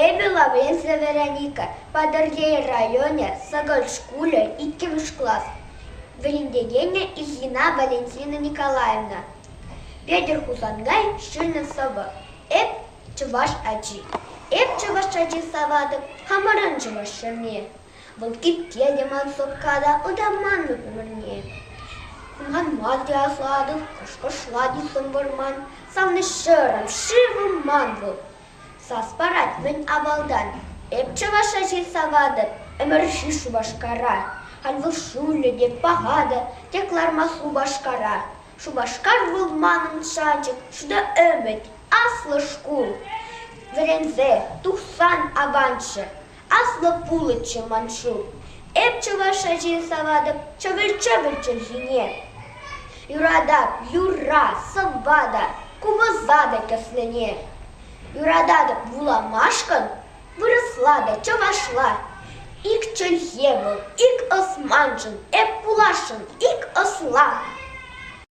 Эпӗ Лавренцева Вероника, Патӑрьел районӗ, Сӑкӑт шкулӗ, иккӗмӗш класс вӗрентекенӗ Ильина Валентина Николаевна. Петӗр Хусанкай ҫырнӑ сӑвӑ «Эп чӑваш ачи». Эп чӑваш ачи саватӑп хамӑрӑн чӑваш ҫӗрне. Вӑл кипке те ман сӑпка та ытаман ӗмӗрне. Хумханма те асатӑп, кӑш-кӑшлать сӑм вӑрман. Савнӑ ҫӗрӗм, шывӑм ман вӑл. Сас парать мӗн авалтан. Эп чӑваш ачи саватӑп, ӗмӗрхи Шупашкара. Халь вӑл ҫуллӗ те паха та, тек лармасть Шупашкара. Шупашкар вӑл манӑн шанчӑк, ҫутӑ ӗмӗт, аслӑ шкул. Вӗренсе тухсан аванччӗ, аслӑ пулӑччӗ ман ҫул. Эп чӑваш ачи саватӑп чӗвӗл-чӗвӗл чӗлхине. Юратап юрра, сӑвва та, купӑса та кӗслене. Юрататӑп вуламашкӑн вырӑсла та чӑвашла. Ик чӗлхе вӑл, ик ӑс маншӑн, эп пуласшӑн ик ӑсла.